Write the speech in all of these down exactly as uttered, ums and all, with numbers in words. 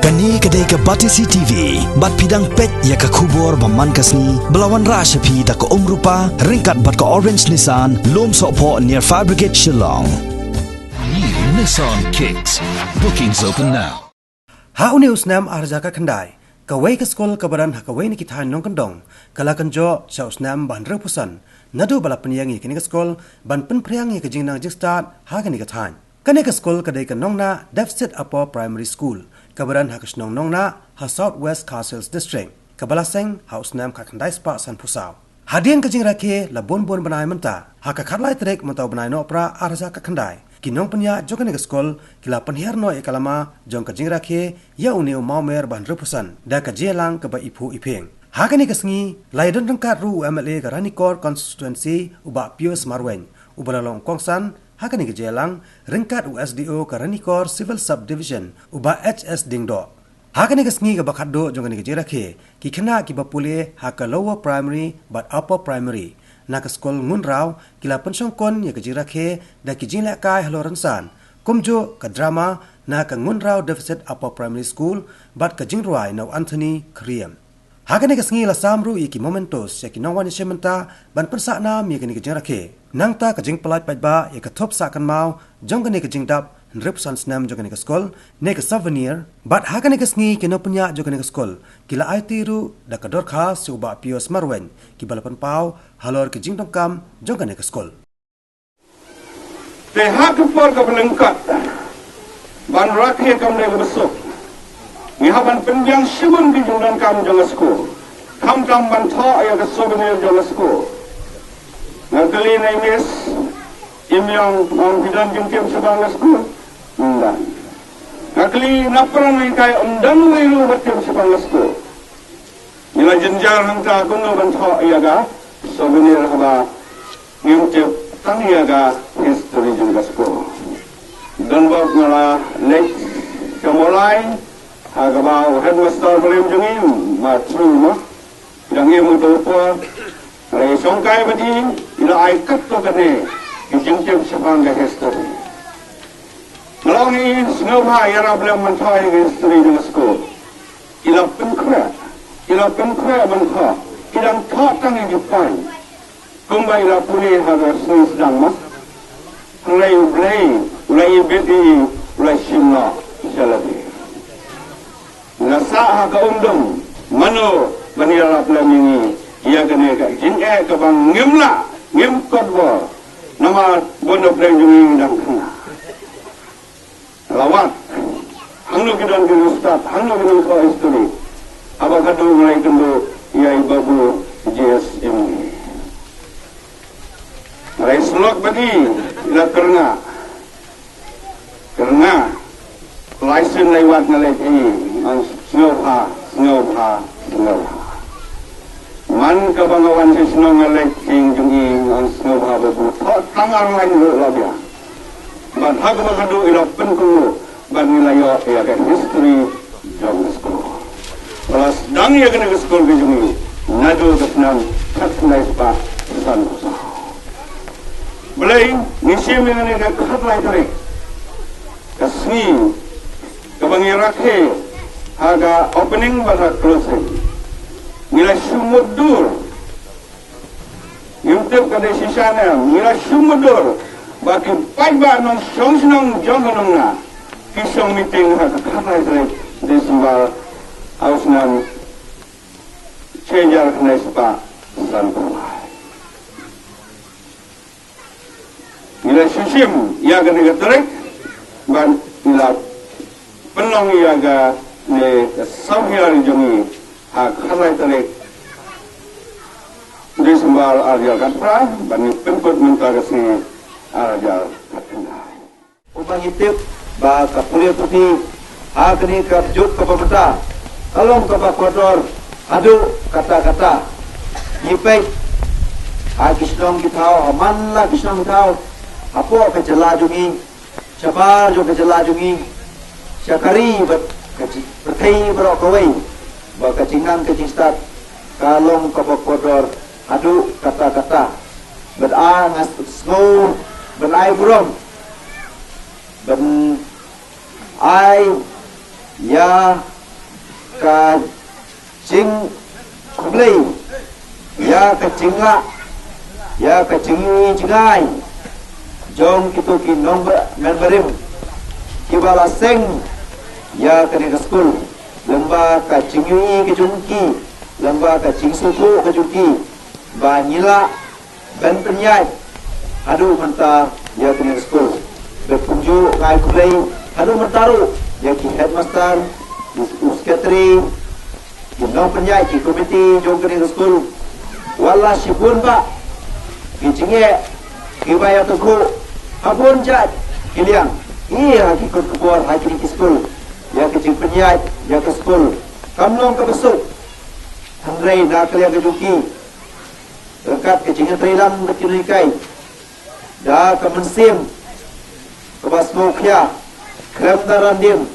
Kane ka dei ka Batesi T V, bad phi dang peit ïa ka khubor ba man ka sngi, ba la wanrah sha phi da ka Umrupa, ryngkat bad ka Orange Nissan, Lum Sohphoh near Fire Brigade Shillong. New Nissan Kicks. Bookings open now. Ha une u snem ar hajar khatkhyndai, kawei ka skul kaba don ha kawei na ki thaiñ nongkyndong, ka la kynjoh sha u snem ba hynriewphew san, naduh ba la pynïeng ïa kane ka skul, ban pynphriang ïa ka jingnang jingstad ha kane ka thaiñ. Kane ka skul ka dei ka Nongnah Deficit Upper Primary School, kaba don ha ka shnong Nongnah, ha South West Khasi Hills District, kaba la seng ha u snem khatkhyndai spah sanphew saw. Hadien ka jingrakhe la bun bun bnai mynta, ha ka khatlai tarik mynta u bnai Nohprah ar hajar khatkhyndai, ki nongpynïaid jong kane ka skul ki la pynhiar noh ïa ka lama jong ka jingrakhe ïa une u mawmer ba hynriewphew san da ka jingïalang kaba iphuh iphieng. Ha kane ka sngi la ïadon ryngkat ruh u M L A ka Ranikor Constituency, u Bah Pius Marwein, uba la long kongsan ha kane ka jingïalang, ryngkat u S D O ka Ranikor Civil Subdivision, u Bah H S Diengdoh. Ha kane ka sngi kaba khatduh jong kane ka jingrakhe, ki khynnah kiba pule ha ka Lower Primary bad Upper Primary na ka skul Ngunraw ki la pynshongkun ïa ka jingrakhe da ki jinglehkai halor rynsan, kumjuh ka drama na ka Ngunraw Deficit Upper Primary School bad ka jingrwai na u Anthony Khriem. Ha kane ka sngi la sam ruh ïa ki mementos ïa ki nongwan ïashim bynta ban pynsah nam ïa kane ka jingrakhe. Nangta ka jingpyllait paidbah ïa ka thup sah kynmaw jong kane ka jingdap hynriewphew san snem jong kane ka skul, ne ka souvenir, bad ha kane ka sngi ki nongpynïaid jong kane ka skul ki la aiti ruh da ka dorkhas sha u Bah Pius Marwein, kiba la pynpaw halor ki jingdonkam jong kane ka skul. Te ha ka por kaba lyngkot ban rakhe kam dei kaba suk, ngi hap ban pynbiang shibun ki jingdonkam jong ka skul, khamtam ban thoh ïa ka souvenir jong ka skul. Nga kylli na i Miss Imyong, ong phi don jingtip shaphang ka skul? Ym don. Nga kylli na Pran Nonghikai, ym don uwei ruh ba tip shaphang ka skul. Ngi la jynjar hangta kumno ban thoh ïa ka souvenir haba ngim tip tang ïa ka history jong ka skul. Donbok nga la leit sha Mawlai, ha kaba u headmaster ba rim jong ngi, Ma Tru, ma dang im ha kato ka por. Nga la ïashongkai bad i, i la ai katto katne ki jingtip shaphang ka history. Nga la ong ïa i, sngewbha ïarap lem ban thoh ïa ka history jong ka skul. I la pynkhreh, i la pynkhreh ban thoh, i dang thoh tang ïa ki point. Kumba i la pule ha ka sngi sdang, ma hynrei U Blei u la ïabit ïa i, u la shim noh sha lade. Nga sah ha ka umdum, mano ban ïarap lem ïa ngi ïa kane ka jingeh kaba ngim lah, ngim kot bor. Namar bun na pdeng jong ngi dang khynnah. La wad hangno ki don ki riewstad, hangno ki nongthoh history. Haba khadduh nga la ïakynduh ïa i Babu J S Imli. Nga la ïasyllok bad i, i la kyrngah. Kyrngah. Lai sien lai wat nga leit hi, nga ong sngewbha, sngewbha, sngewbha. Man kaba nga wan sha shnong nga leit hi jong i, nga ong sngewbha Babu, thoh tang ar lain ruh la biang. Bad ha kaba khadduh i la pynkynmaw bad ngi la ïoh ïa ka history jong ka skul. Ba la sdang ïa kane ka skul ka jong ngi naduh ka snem khatkhyndai spah sanphew saw. Balei ngi shim ïa kane ka khatlai tarik, ka sngi kaba ngi rakhe ha ka opening bad ha closing? Ngi la shu mutdur. Ngim tip ka dei shisha ne em, ngi la shu mutdur ba ki paidbah nongshong shnong jong ka Nongnah ki shong meeting ha ka khatlai tarik December ha u snem shi hajar khyndai spah sanphew lai. Ngi la shu shim ïa kane ka tarik bad ngi la pynlong ïa kane ka saw hiar jong ngi ha ka khatlai tarik December ar hajar khatphra bad ngi pynkut mynta ka sngi ar hajar khatkhyndai. Kumba ngi tip ba ka pule puthi ha kane ka juk kaba mynta ka long kaba kordor haduh katta katta. Ngi peit ha ki shnong ki thaw, ha man la ki shnong ki thaw hapoh ka jylla jong ngi, shabar jong ka jylla jong ngi, sha ka ri bad ka ji-, pyrthei baroh kawei, ba ka jingnang ka jingstad ka long kaba kordor haduh katta katta. Bad a nga sngew ban ai burom, ban ai ïa Ka jingkhublei ïa ka jinglah, ïa ka jingïohi jngai jong kito ki nongmynbarim kiba la seng ïa kane ka skul, lyngba ka jingïohi ka jong ki, lyngba ka jingsngewthuh ka jong ki, ba ngi lah ban pynïaid haduh mynta ïa kane ka skul. Bad kumjuh nga ai khublei haduh mynta ruh ïa ki headmaster, u secretary, ki nongpynïaid, ki komiti jong kane ka skul. Wat la shibun bah ki jingeh kiba ïatyngkhuh ha bun jait ki liang, ïa ki kot khubor ha kine ki skul, ïa ki jingpynïaid ïa ka skul kam long kaba suk. Hynrei na ka liang ka jong ki, ryngkat ka jingïatreilang bad ki nonghikai, da ka mynsiem kaba sngewkhia, khlem da randien,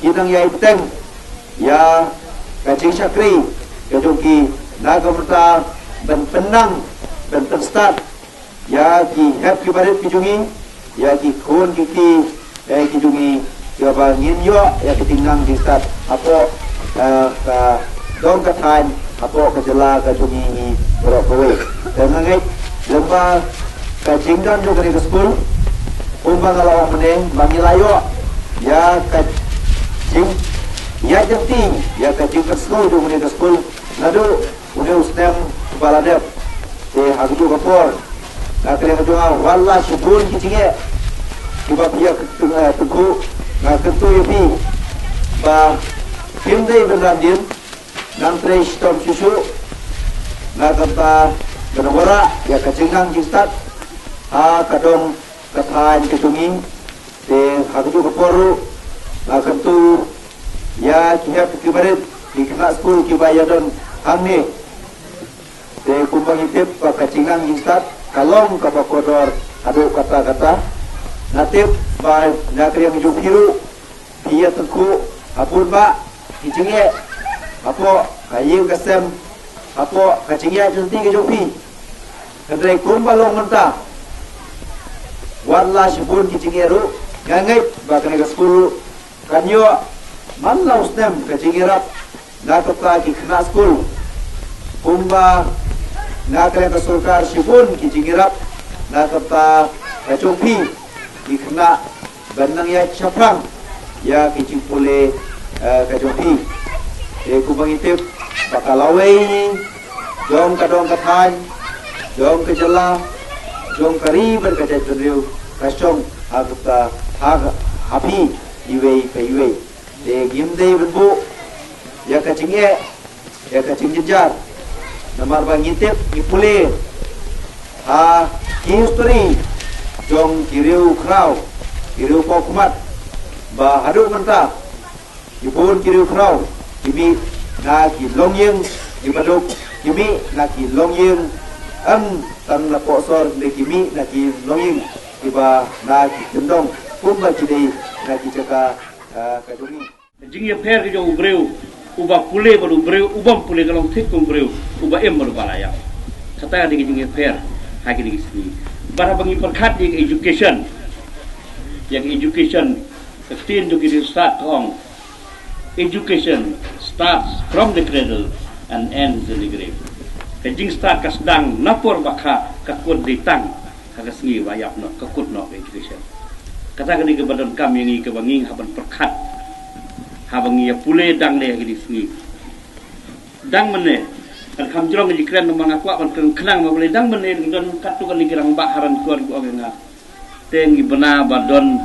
ki nang ïai bteng ïa ka jingshakri ka jong ki na ka bynta ban pynnang, ban pynstad ïa ki hep ki barit ki jong ngi, ïa ki khun ki kti, eh, ki jong ngi, ïa ba ngin ïoh ïa ka jingnang jingstad hapoh, eh, ka dong ka thaiñ, hapoh ka jylla ka jong ngi hi baroh kawei. Te nga ngeit lyngba ka jingdon jong kane ka skul, kumba nga la ong mynne, ba ngi la ïoh ïa ka jingïaid lynti ïa ka jingpynsngew jong kane ka skul naduh une u snem ba la dep. Te ha kajuh ka por, na ka liang ka jong nga, wat la shibun ki jingeh kiba phi ïa tyngkhuh, nga kyntu ïa phi ba phim dei ban randien, nang trei shitom shuh shuh na ka bynta ban wanrah ïa ka jingnang jingstad ha ka dong ka thaiñ ka jong ngi. Te ha kajuh ka por ruh, nga kyntu ïa ki hep ki barit, ki khynnah skul kiba ïadon hangne. Te kumba ngi tip ba ka jingnang jingstad ka long kaba kordor haduh katta katta. Nga tip ba na ka liang jong phi ruh, phi ïatyngkhuh ha bun bah ki jingeh hapoh ka ïing ka sem, hapoh ka jingïaid lynti ka jong phi. Hynrei kumba long mynta, wat la shibun ki jingeh ruh, nga ngeit ba kane ka skul ruh kan ïoh man la u snem ka jingïarap na ka bynta ki khynnah skul. Kumba na ka liang ka sorkar shibun ki jingïarap na ka bynta ka jong phi ki khynnah ban nang ïaid shaphrang ïa ki jingpule, eh, ka jong phi. Te kumba ngi tip ba ka lawei jong ka dong ka thaiñ, jong ka jylla, jong ka ri bad ka jaitbynriew ka shong ha ka bynta, ha, ha phi iwei pa iwei. Te ngim dei ban buh ïa ka jingeh, ïa ka jingjynjar. Namar ba ngi tip, ngi pule ha ki history jong ki riew khraw, ki riew khawkhmat, ba haduh mynta ki bun ki riew khraw ki mih na ki longïing kiba duk, ki mih na ki longïing ym tang na pohsor, hynrei ki mih na ki longïing kiba na ki kyndong, kumba ki dei na ki jaka, ah, ka jong ngi. Ka jingïapher ka jong u briew uba pule bad u briew u bym pule ka long thik kum u briew uba im bad uba la ïap. Kata ka dei ka jingïapher ha kine ki sngi. Bad haba ngi pyrkhat ïa ka education, ïa ka education, ka ktien jong ki riewstad ka ong, "Education starts from the cradle and ends in the grave." Ka jingstad ka sdang na por ba kha, ka kut dei tang ha ka sngi ba ïap noh, ka kut noh ka education. Kata ka dei kaba donkam ïa ngi, kaba ngi hap ban pyrkhat haba ngi ïa pule dang lei ha kine ki sngi. Dang mynne, kan kham jrong ka jingkren namar nga kwah ban kren khnang ba balei dang mynne don katto katne ki rangbah ha Rancor ki ong ïa nga, te ngi bna ba don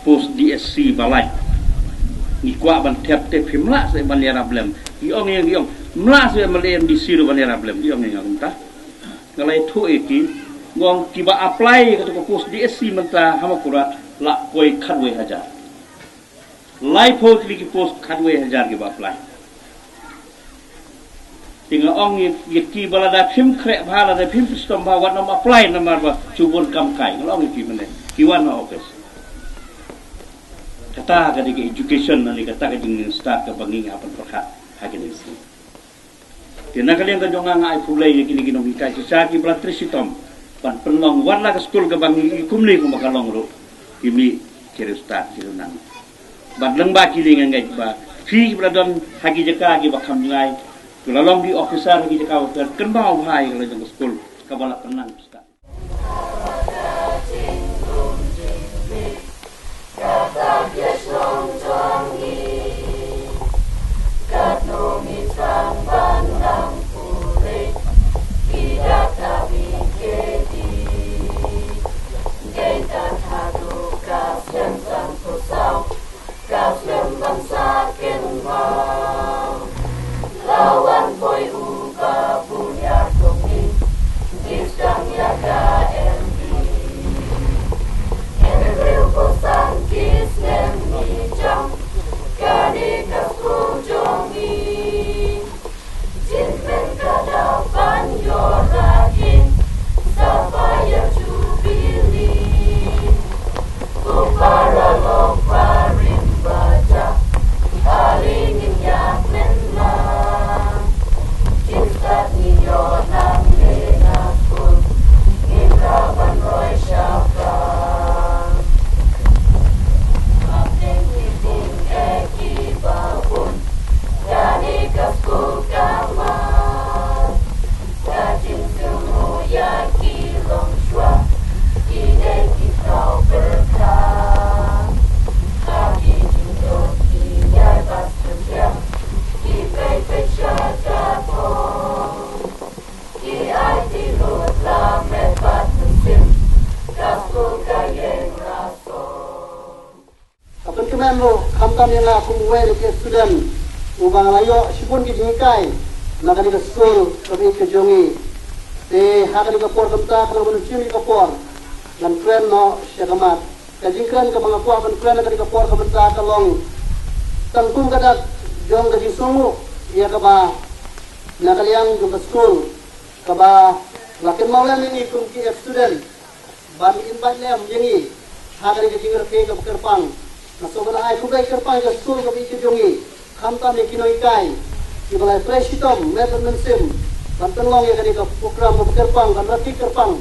post D S C ba lait. Ngi kwah ban thep te phim lah seh ban ïarap lem. Ngi ong ïa, ngi ong, "Ym lah seh ban leh M D C ruh ban ïarap lem," ngi ong ïa nga kumta. Nga la ïathuh ïa ki, nga ong kiba apply ïa kato ka post D S C mynta ha Mawkyrwat la poi khatwei hajar. Laiphew tylli ki post, khatwei hajar kiba apply. Te nga ong ïa, ïa ki ba lada phim khreh bha, lada phim shitom bha, wat nym apply namar ba shu bun kam kai. Nga la ong ïa ki mynne, ki wan ha office. Kata ka dei ka education, lane kata ka jingstad kaba ngi hap ban pyrkhat ha kine ki sngi. Te na ka liang ka jong nga, nga ai khublei ïa kine ki nonghikai shisha kiba la trei shitom ban pynlong wat la ka skul kaba ngi i kumne kumba ka long ruh, ki mih ki riewstad ki riewnan. Bad lyngba kine nga ngeit ba Phi kiba la don ha ki jaka kiba kham jngai, kiba la long ki officer ha ki jaka bapher, kynmaw bha ïa ka lajong ka skul kaba la pynlang. Ka slem ban sa kynmaw. La wan poi u babun ïa ka mi, ngi sdang ïa ka M D. Hynriew phew san ki snem ngi jam, kane ka skul jong ngi. Jingkmen ka dei ban ïoh rakhine, Sapphire Jubilee. Ku paralok barim baja, ale ngin ïa kmen lang. Jingstad ngi ïoh nangne na skul, ngim lah ban roi shaphang. Hapdeng ki jingeh kiba bun, kane ka skul ka mat. Ka jingsngew ïa ki longshuwa, ki dei ki thaw pyrkhat. Ha ki jingdon ki ïai bas pyrshah, ki peit peit sha ka thong. Ki aiti lut lamet bad mynsiem, ka skul ka ïeng rasong. Ka pynkmen ruh khamtam ïa nga kum uwei na ki student uba nga la ïoh shibun ki jinghikai na kane ka skul kaba ïeit ka jong ngi. Te ha kane ka por ka mynta ka long ban shim ïa ka por ngan kren noh sha ka mat. Ka jingkren kaba nga kwah ban kren na kane ka por ka mynta ka long tang kum ka dak jong ka jingsngewnguh ïa kaba na ka liang jong ka skul kaba la kynmaw lem ïa ngi kum ki ex student. Ban invite lem ïa ngi ha kane ka jingrakhe kaba kyrpang. Nga sngewbha ai khublei kyrpang ïa ka skul kaba ïeit ka jong ngi, khamtam ïa ki nonghikai kiba la trei shitom met bad mynsiem ban pynlong ïa kane ka program kaba kyrpang, ban rakhe kyrpang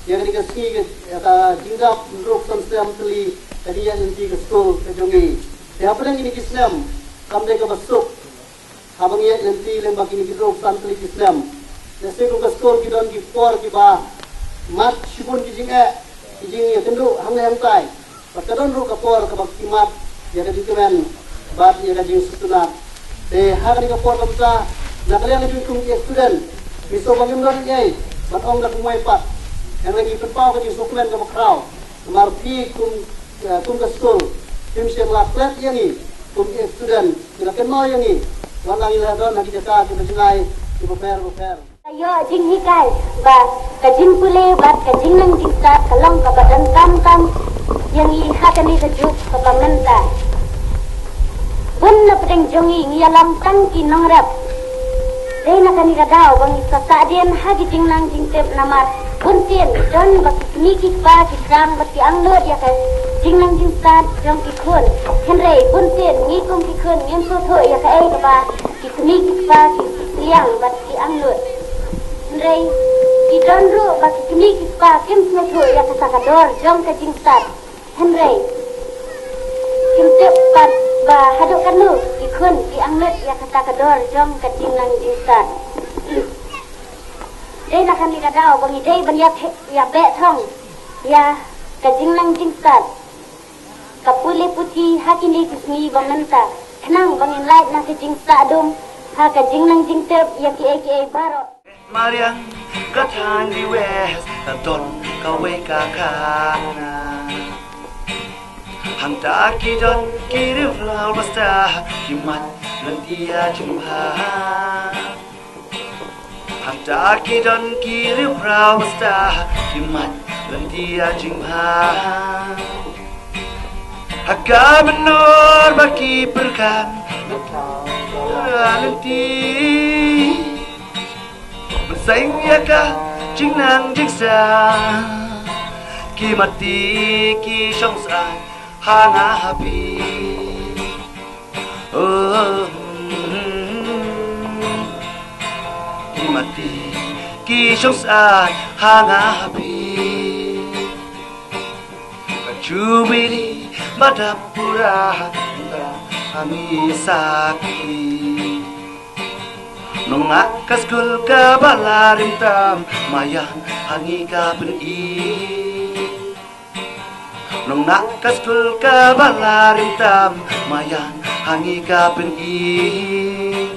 ïa kane ka sngi, ïa ka jingdap hynriewphew san snem tylli ka jingïaid lynti ka skul ka jong ngi. Te hapdeng kine ki snem kam dei kaba suk, haba ngi ïaid lynti lyngba kine ki hynriewphew san tylli ki snem. Lehse kum ka skul ki don ki por kiba mad shibun ki jingeh, ki jingïakynduh hangne hangtai. Bad ka don ruh ka por kaba ki mad ïa ka jingkmen bad ïa ka jingsngewtynnat. Te ha kane ka por ka mynta, na ka liang jong ngi kum ki student, ngi sngewbha ngim don ei ei ban ong da kumwei pat. Hynrei ngi pynpaw ka jingsngewkmen kaba khraw. Namar phi kum, eh, kum ka skul, phim shym la klet ïa ngi kum ki student, ngi la kynmaw ïa ngi wat la ngi la don ha ki jaka kiba jngai, kiba pher bapher. Ka ïoh jinghikai ba ka jingpule bad ka jingnang jingstad ka long kaba donkam tam ïa ngi ha kane ka juk kaba mynta. Bun na pdeng jong ngi ngi ïalam tang ki nongrep. Dei na kane ka daw ba ngi sa sahdien ha ki jingnang jingtip namar bunsien don ba ki kmie ki kpa ki thrang bad ki angnud ïa ka jingnang jingstad jong ki khun. Hynrei bunsien ngi kum ki khun ngim sngewthuh ïa kaei kaba ki kmie ki kpa ki sliang bad ki angnud. Hynrei ki don ruh ba ki kmie ki kpa kim sngewthuh ïa kata ka dor jong ka jingstad. Hynrei kim tip pat ba haduh katno ki khun ki angnud ïa kata ka dor jong ka jingnang jingstad. Dei na kane ka daw ba ngi dei ban ïa the-, ïa beh thong ïa ka jingnang jingstad. Ka pule puthi ha kine ki sngi ba mynta khnang ba ngin lait na ka jingsahdum ha ka jingnang jingtip ïa kiei kiei baroh. Mariang ka thaiñ Ri West ka don kawei ka khana. Hangta ki don ki riewphraw ba star ki mat lynti ïa jingbha. Hangta ki don ki riewphraw ba star ki mat lynti ïa jingbha. Ha ka mynnor ba ki pyrkhat lynti. Mynsiem ïa ka jingnang jingstad ki mati ki shong sah ha nga ha phi. Oh, mm, ki mati ki shong sah ha nga ha phi. Ka Jubilee ba dap pura. Ngi sakhi. Nong nga ka skul ka ba la rim tam, ma ïa ha ngi ka pyni. Nong nga ka skul ka ba la rim tam, ma ïa ha ngi ka pyni.